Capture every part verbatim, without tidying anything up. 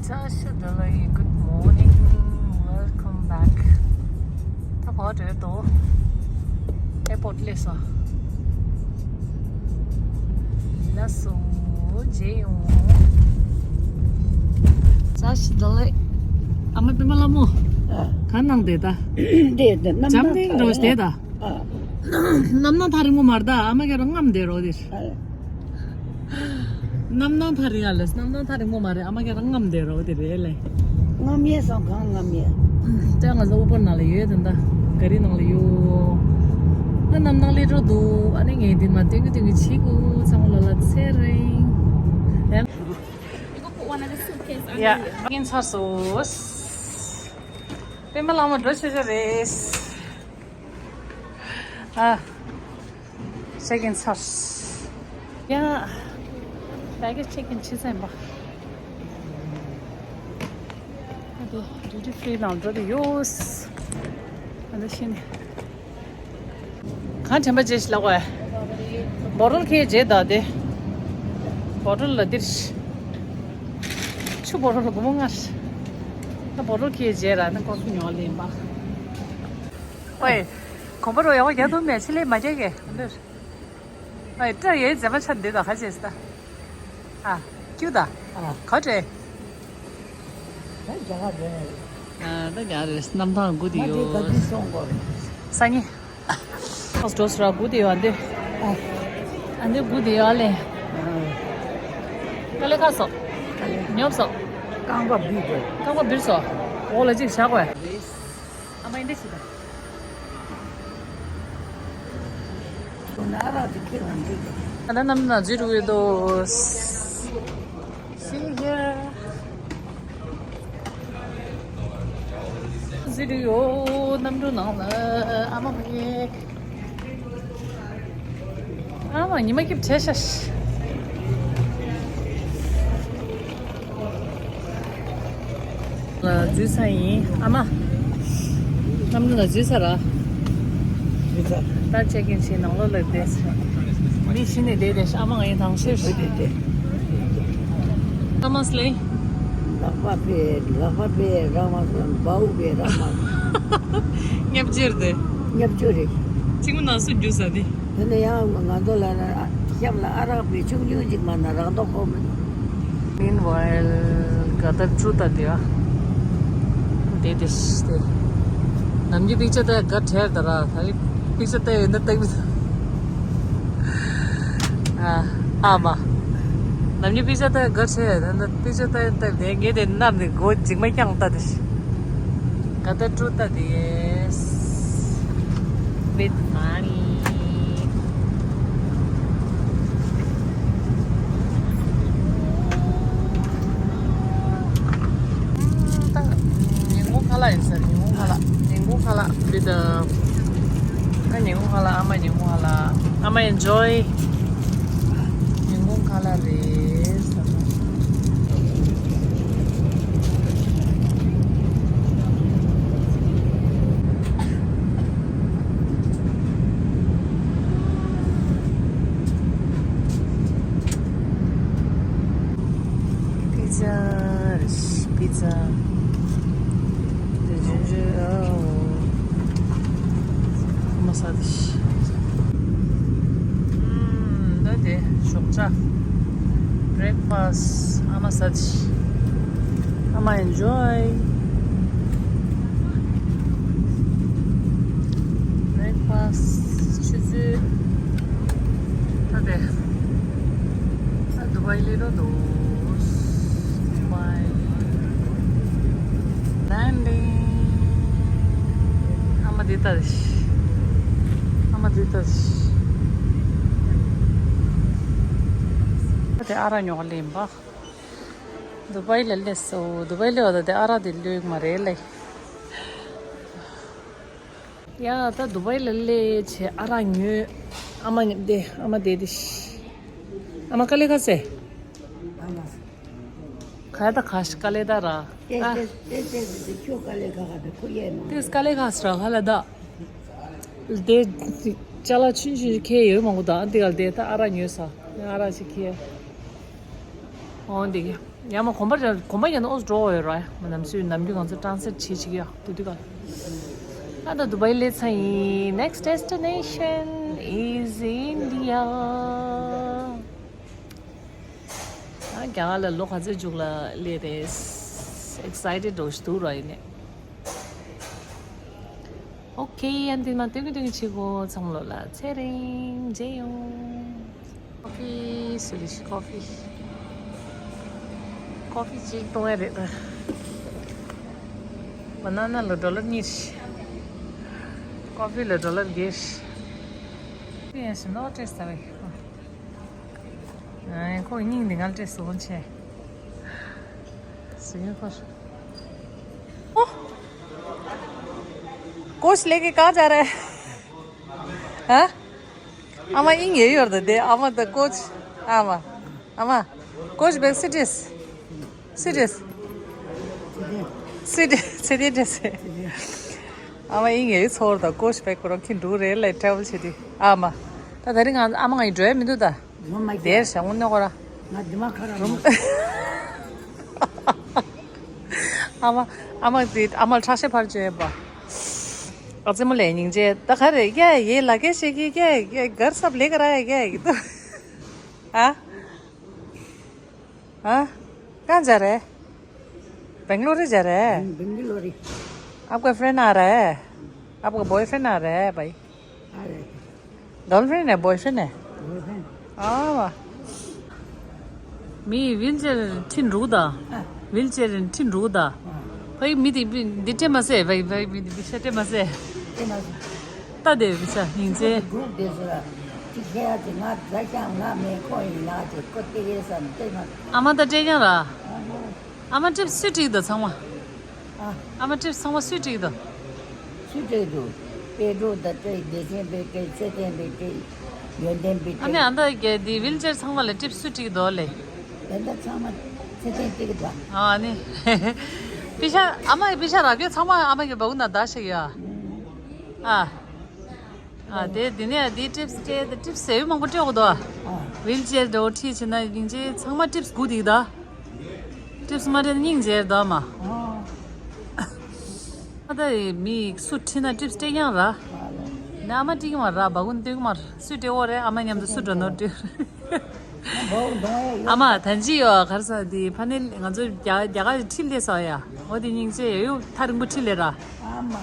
བཀྲ་ཤིས་བདེ་ལེགས། Good morning, welcome back. ད་བར་འགྲོ་དོ། ཨེར་པོར་ཊི་སླེབས་སོང་། ལགས་སོ། མཇལ་ཡོང་། བཀྲ་ཤིས་བདེ་ལེགས། ཨ་མ་པད་མ་ལྷ་མོ། ཨ། ག་གནང་བསྡད་ད། འདི་འདི་གནམ་འཇམ་ཐང་ཐིང་འགྲོ་བསྡད་ད། ཨ། གནམ་ཐང་ཐག་རིང་མོ་མ་རེད་ད། ཨ་མ་ཁྱེད་རང་རྔམ་བསྡད་རོགས་དེར། ཨ། གནམ་ཐང་ཐག་རིང་ཡ་ལས། གནམ་ཐང་ཐག་རིང་མོ་མ་རེད། ཨ་མ་ཁྱེད་རང་རྔམ་བསྡད་རོགས་དེ་རེད་ལས། རྔམ་ཡས་སང་གང་རྔམ་ཡས། ད་ང་ཚོ་ཨུ་པར་ནང་ལ་ཡོད་ད། ད་ག་རི་ནང་ལ་ཡོད། ཨ་གནམ་ཐང་སླེབས་འགྲོ་འདུག་ཨ་ནི་ངས་འདི་མ་སྟོན་གི་སྟོན་གི་བྱེད་དགོས། ཚང་མ་ལ་ལ་ཚེ་རིང་། ཡ། ཡ། ཨིན་ཚར་སོང་། པད་མ་ལྷ་མོ་འགྲོ་ཆོག་ཆོག་རེད། ཨ། ཅེག་ཨིན་ཚར། ཡ། བྷེ་གེ་ཇི་ཅེག་ཨིན་བྱས་ཚར་ཡིན་པ། ཨ་དེ་ཌིའུ་ཊི་ཕི་རི་ནང་འགྲོ་དེ་ཡོད། ཨ་འདི་ཤི་ནས། གང་དྲན་པ་བརྗེད་ཤི་ལ་གོ། བོ་ཊལ་ཁྱེར་བརྗེད་ད་དེ། བོ་ཊལ་ལ་འདིར་ཤི། ཆུ་བོ་ཊལ་ལ་སྒོར་མོ་ལྔ་ཤི། ད་བོ་ཊལ་ཁྱེར་བརྗེད་ར་ན་ཀོ་ཕི་ཉོ་ལེན་པ། ཨོའི། གོམ་པ་རོ་ཡག་པོ་རྒྱག་ཐུབ་མེད་ཕྱི་ལས་མ་རྒྱག་གི་འདིར། ཨོའི་སྐྲ་ཡོད་མཛེས་མ་ཆགས་འདི་དང་ཁ་ཆེ་སི་ད། ཨ། ཀྱུ་ད། ཨ། ག་དྲེ། ད་རྒྱ་གར་རེད། ཨ། ད་རྒྱ་གར་རེད། གནམ་ཐང་སྒུག་དེ་ཡོད། ང་དེ་ག་དུས་སོང་གོ། སང་ཉིན། ཁོས་འགྲོ་སོང་ར་སྒུག་དེ་ཡོད་ཨ་འདི། ཨ། ཨ་འདི་སྒུག་དེ་ཡོད་ཨ་ལེ། ཨ། དཀའ་ལས་ཁག་སོང་། དཀའ་ལས། ཉོབ་སོང་། རྐང་པ་བུད་དོ། རྐང་པ་བུད་སོང་། འོག་ལ་ཅིག་བཞག་དགོས། ཨ་མ་ཡིན་འདི་ཞིག་དང་། ད་ནམ་ན་འཛུལ་འགྲོ་གི་འདུག See here. འཛུལ་འགྲོ་གི་ཡོད། གནམ་གྲུ་ནང་ལ་ཨ་མ་ཕ་གི། ཨ་མ་ཉི་མ་སྐྱིད་པོ་བྱས་ཤག་ལ་འཛུལ་ཚར་ཡིན་ཨ་མ། གནམ་གྲུ་ལ་འཛུལ་ཚར་ར། འཛུལ་ཚར། ད་ཅེག་ཨིན་བྱས་ནང་ལོགས་ལ་བསྡད། མི་ཤི་ནས་བསྡད་བསྡད་ཤག་ཨ་མ་ང་ཡི་དང་ཤེར། བསྡད་བསྡད། ཨ་མ་སླེབས། ལག་པ་པས་ལག་པ་པས་རང་མ་སོང་། བའུ་པས་རང་མ་སོང་། ཉབ་ཅེར་དེ། ཉབ་ཅེར་རེད། གཅིག་མ་ན་སུ་རྒྱུ་ས་དེ། དེ་ནས་ཡང་ང་ཚོ་ལ་གཤམ་ལ་ཨ་རག་པའི་ཆུང་ཆུང་ཅིག་མ་ན་རག་མདོག་ཁོག་མི་འདུག Meanwhile, ག་ད་ཀྲུ་ད་དེ་ཨ། དེ་དེ་ཤི་དེ། ནམ་རྒྱུན་པིག་ཅར་ལྟ་ཡ་དགའ་བྲལ་ད་ར། ད་རེས་པིག་ཅར་ལྟ་ཡ་ཡོད་ན་ལྟ་གི་མི་འདུག་ཨ། ཨ་མ། ནམ་རྒྱུན་པིག་ཅར་ལྟ་ཡ་དགའ་བྲལ་ད་ན་པིག་ཅར་ལྟ་ཡ་ལྟ་དེ་ངས་དེ་ནར་ནས་མགོ་འཇིགས་མ་རྐྱང་ལྟ་དེ་ཤི། ག་ད་ཀྲུ་ད་དེ། With money. ད་ཉིན་གུང་ཁ་ལག་ཡིན་ཟེར། ཉིན་གུང་ཁ་ལག་ཉིན་གུང་ཁ་ལག་འདི་ད། ད་ཉིན་གུང་ཁ་ལག་ཨ་མ་ཉིན་གུང་ཁ་ལག་ཨ་མ་ཨེན་ཇོའི། ཉིན་གུང་ཁ་ལག་རེད་ཟེར། པི་ཛ་རེད། པི་ཛ། དེ་ཇུན་ཇུ་ཨོ། ཨ་མ་ས་དེ་ཤི། ཨམ། ད་དེ་ཞོགས་ཇ། Breakfast. ཨ་མ་ས་དེ་ཤི། ཨ་མ་ཨེན་ཇོའི། Breakfast. ཆུ་ཚོད། ད་དེ། ད་དུ་བའི་སླེབས་འགྲོ་འདུག་དུ་བའི། Landing. ཨ་མ་འདི་ལྟ་ཞིག་ཨ་མ་འདི་ལྟ་ཞིག་ད་དེ་ཨ་རག་ཉོ་ག་སླེབས་ཡིན་པ། དུ་བའི་ལ་སླེབས་སོང་། དུ་བའི་སླེབས་པ་ད་དེ་ཨ་རག་དེ་ལོས་མ་རེད་ལེ། ཡ། ད་དུ་བའི་ལ་སླེབས་བྱས་ཨ་རག་ཉོས། ཨ་མ་དེ་ཨ་མ་དེ་དེ་ཤི། ཨ་མ་དཀའ་ལས་ཁག་སེ། ཨ་མ། ག་ཡ་ད་ག་ཤི་དཀའ་ལས་ད་ར། ཏེ་ཨ། ཏེ་ཏེ་ཏེ་ཏེ་ཁྱོད་དཀའ་ལས་ཁག་ཁག་དེ་ཁོ་ཡས་མ། ཏེ་དཀའ་ལས་ཁག་སི་ར་ཧ་ལ་ད། དེ་ཅ་ལག་ཆུན་ཆུན་ཁྱེར་ཡོད་མང་པོ་ད། ཨ་འདི་ག་དེ་ད་ཨ་རག་ཉོས་ས། ཨ་རག་ཅིག་ཁྱེར། འོ་འདི་ག་ཡང་མ་གོམ་པ་ར་གོམ་པ་ཡང་ན་ཨོས་འགྲོ་འོས་ར། མ་ནམ་སུས་ནམ་རྒྱུན་ང་ཚོ་ཊ་རན་སི་ལེཊ་བྱེད་བྱེད་ཀྱི་ཡོད་དུས་དུས་ག་ཨ་ད་དུ་བའི་སླེབས་ཚར་ཡིན། Next destination is India. ཨ་རྒྱ་གར་ལ་ལོ་ག་ཚོད་མཇུག་ལ་སླེབས་རེད། Excited འགྲོ་ཞིག་འདུག་ར་ཡིན་ནས། Okay, ཡང་འདི་མ་སྟོན་གི་སྟོན་གི་བྱེད་གོ་ཚང་མ་ལོ་ལ་ཚེ་རིང་མཇལ་ཡོང་། ཀོ་ཕི་སུ་ལི་ཤི་ཀོ་ཕི། ཀོ་ཕི་གཅིག་གཏོང་ཡ་རེད་ད། བ་ན་ན་ལ་ཌོ་ལར་གཉིས། ཀོ་ཕི་ལ་ཌོ་ལར་བརྒྱད། ཀོ་ཕི་ཡང་ཞིམ་ནོ་ཏྲེས་ད་བས། ཨ་ཁོ་སྙིང་འདི་ངལ་ཏྲེས་སོང་ཆེ། སུ་ཡིན་ཁོ། ཨོ། कोच लेके कहाँ जा रहा है? हाँ? आमा, इन यही और दे दे। आमा, द कोच। आमा। आमा। Coach bag cities. Cities. Cities. Cities. आमा, इन यही छोड़ दो। कोच बैग करो कि दूर है, ले ट्रैवल सिटी। आमा। ད་ད་རིང་ང་ཨ་མ་ང་ཡི་འགྲོ་ཡ་མི་འདུག་ད། ངོ་མ་དེར་བྱ་ངོ་ནོ་གོ་ར། ང་དེ་མ་ཁ་ར་རུམ། མ། ཨ་མ་ཨ་མ་དེ་ཨ་མ་ཁྲག་ཤེད་འཕར་བཅོས་པ། ཨ་ཙི་མོ་ལས་སྙིང་རྗེ་ད་ག་རེ་ཡ་ཡེ་ལ་ཀེ་ཤེ་གི་ཡ་ཡ་གར་སབ་ལེ་ག་ར་ཡ་ཡ་ཡི་དུ། ཨ། ཨ། ཀ་འཇའ་རེ། बेंगलुरु जा रहे हैं। बेंगलुरु। आपका फ्रेंड आ रहा है। आपका बॉयफ्रेंड आ रहा है भाई। गर्लफ्रेंड है, बॉयफ्रेंड है? बॉयफ्रेंड। ཨ་བ། མི་ཝིལ་ཅེར་ཁྲིད་འགྲོ་གི་ད། ཨ། ཝིལ་ཅེར་ཁྲིད་འགྲོ་གི་ད། ཨ། ཕ་གི་མི་དེ་འདི་སྤྲད་མ་ཟེར། ཕ་གི་ཕ་གི་མི་དེ་བི་ཤ་སྤྲད་མ་ཟེར། སྤྲད་མ་ཟེར། ད་དེ་བི་ཤ་སྙིང་རྗེ། སྒུག་བསྡད་ཟེར་ལ། ཅིག་ཤེས་ཡ་ཅིག་ང་རྫ་ཤང་ང་མེད་ཁོ་ཡིན་ལ་ཅིག་ཁོ་སྤྲད་ཡས་ས་སྤྲད་མ། ཨ་མ་ད་སྤྲད་ཀྱང་ར། ཨ་མ་ཀྲིབ་སུས་སྤྲད་ཀྱི་འདུག་ཚང་མ། ཨ། ཨ་མ་ཀྲིབ་ཚང་མ་སུས་སྤྲད་ཀྱི་འདུག་སུས་སྤྲད་འདུག་དཔལ་སྒྲོན་དང་སྤྲད། བདེ་ཆེན་པས་སྤྲད། ཚེ་བརྟན་པས་སྤྲད། ཡོན་ཏན་པས་སྤྲད། ཨ་ནི་ཨ་མདའ་གི་འདི་ཝིལ་ཅེར་ཚང་མ་ལ་ཀྲིབ་སུས་སྤྲད་ཀྱི་འདུག་ལེ། ད་ལྟ་ཚང་མ་ཚེ་བརྟན་སྤྲད་ཀྱི་འདུག་ཨ་ནི། པི་ཤ་ཨ་མ་ཡི་པི་ཤ་རག་གི་ཚང་མ་ཨ་མ་གི་བ་གུ་ན་ད་ཤ་ཡ། ཨ། ཨ་དེ་དེ་ནས་དེ་ཀྲིབ་སྤྲད་དེ་ཀྲིབ་ཟེར་བའི་མང་པོ་སྤྲད་འོ་དོ། ཨ། ཝིལ་ཅེར་འགྲོ་ཁྲིད་བྱེད་ན་ཡིན་ཅེ་ཚང་མ་ཀྲིབ་དགུ་དེ་ད། ཀྲིབ་མ་སྤྲད་ན་སྙིང་རྗེ་དོ་མ། ཨ། ཨ་ད་མི་སུ་ཁྲིད་ན་ཀྲིབ་སྤྲད་ཀྱང་ར། ན་མ་སྤྲད་ཀྱང་མ་ར་བ་གུན་སྟོན་གྱི་མ་ར། སུས་སྤྲད་འོ་རེད། ཨ་མ་མཉམ་དུ་སུ་འགྲོ་ནོ་སྤྲད། ཨ་མ་ད་ཅི་ཡོད་གར་ས་དེ་ཕ་ནི་ང་ཚོ་རྒྱ་རྒྱ་གར་ཁྲིད་ལས་ས་ཡ། འོ་དེ་སྙིང་རྗེ་ཡོད་ཡོད་ཐག་རིང་པོ་ཁྲིད་ལས་ར།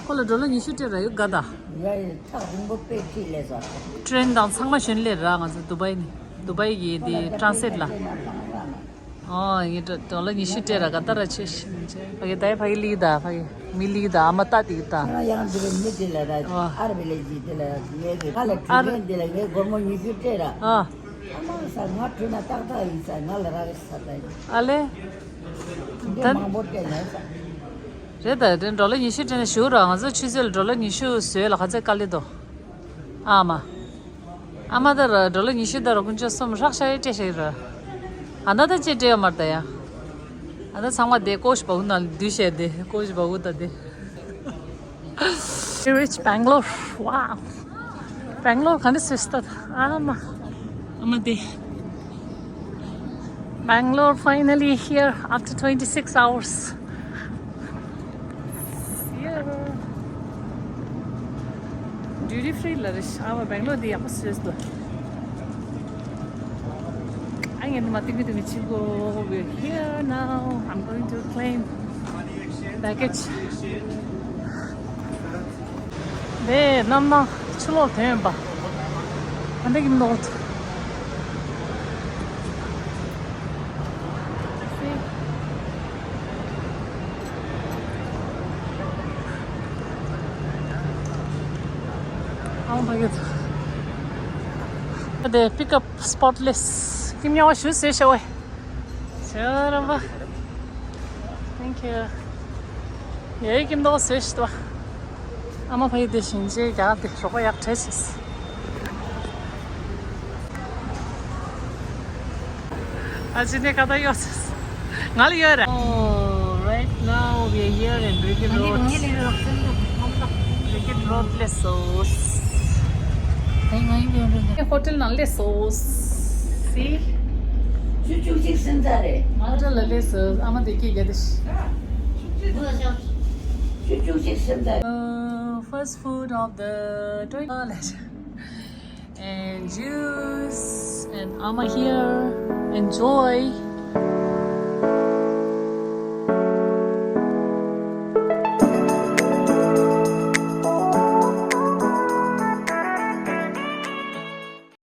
ཁོ་ལ་ཌོ་ལར་ཉི་ཤུ་སྤྲད་ར་ཡོད་དགའ་ད། ཡ་ཡ་ཐག་རིང་པོ་དཔེ་ཁྲིད་ལས་ས། ཊེན་དང་ཚང་མ་ཞོན་ལས་ར། ང་ཚོ་དུ་བའི་ནས་དུ་བའི་གི་དེ་ཊ་རན་སི་ལེཊ་ལ། ཨོ་ཡིན་ཌོ་ཌོ་ལར་ཉི་ཤུ་སྤྲད་ར་ག་ད་ར་ཆེ་ཤི་ཕ་གི་ད་ཕ་གི་ལི་ད་ཕ་གི་མི་ལི་ད་ཨ་མ་ད་དེ་ད། ང་ཡང་འདི་རེ་མི་དེ་ལ་ར་ཨོ་ཨར་བི་ལེ་ཇི་དེ་ལ་ངའི་གི་ང་ལ་ཨར་ཁྲི་འདི་ལ་ངའི་སྒོར་མོ་ཉི་ཤུ་སྤྲད་ར། ཨ། ཨ་མ་ས་ང་ཁྲི་ན་ཏག་ཏག་ཡིན་ས་ང་ལ་ར་གི་ས་ད་ཡིན། ཨ་ལེ། འདི་ད་མང་པོ་སྤྲད་ན་ས། རེད་ད་རེད། ཌོ་ལར་ཉི་ཤུ་སྤྲད་ནས་ཞུ་ར། ང་ཚོ་ཆུ་ཚོད་ལ་ཌོ་ལར་ཉི་ཤུ་བཟོས་ལ་ག་ཚད་དཀའ་ལས་དོ། ཨ་མ། ཨ་མ་ད་ར་ཌོ་ལར་ཉི་ཤུ་ད་ར་དཀོན་མཆོག་གསུམ་ཧྲག་ཤ་ཡེ་སྤྲད་ཤེས་ར། ཨ་ན་ད་ཅེ་སྤྲད་ཡོད་མ་རེད་ད་ཡ། ཨ་ད་ཚང་མ་དེ་ཀོ་ཤ་བ་གུ་ན་འདུས་བཤད་དེ་ཀོ་ཤ་བ་གུ་ད་དེ། We reach Bangalore. Wow. Bangalore ག་འདྲ་སུས་ད་ཨ་མ། ཨ་མ་དེ། Bangalore finally here after twenty-six hours. ཌིའུ་ཊི་ཕི་རི་ལ་རེད། ཨ་བ་བེང་ལོར་འདི་ཡག་པོ་བཟོས་འདུག་ཨ་ངས་འདི་མ་ཏིག་ཏིག་ཕྱིན་གོ། We're here now. I'm going to claim baggage. དེ་རྣམ་སྣང་ཕྱི་ལོགས་ཐོན་པ། ཨ་འདྲ་གི་མདོག་ཨང་ཕ་གི་དེ་པིག་ཨབ་སྤོཊ་ལས་ཀིམ་ཉོ་བ་ཞུ་ཟེར་ཤོག་ཨེ། ཤ་ར་བ། Thank you. ཡའི་ཀིམ་མདོག་བཟོས་ཤིག་ཏུ་བ། ཨ་མ་ཕ་ཡི་དེ་བཞིན་ཅེ་རྒྱ་དེ་རོགས་པ་ཡག་བྲེས་ཤིག་ཨ་ཅི་ནས་ཀ་ད་ཡོད་ཟེར། ང་ལ་ཡོད་རེད། Oh, right now we are here in Bricket Road. Bricket Road ལས་སོ། ཧོ་ཊེལ་ནང་ལས་སོ། See? བཅུ་བཅུ་གཅིག་སེམས་རྩ་རེད། ཨ་ཏྲ་ལ་ལས་སུ་ཨ་མ་དེ་སྐད་རྒྱག་དེ། བཅུ་བཅུ་གཅིག་སེམས་རྩ། Uh, first food of the toilet and juice and Ama here. Enjoy.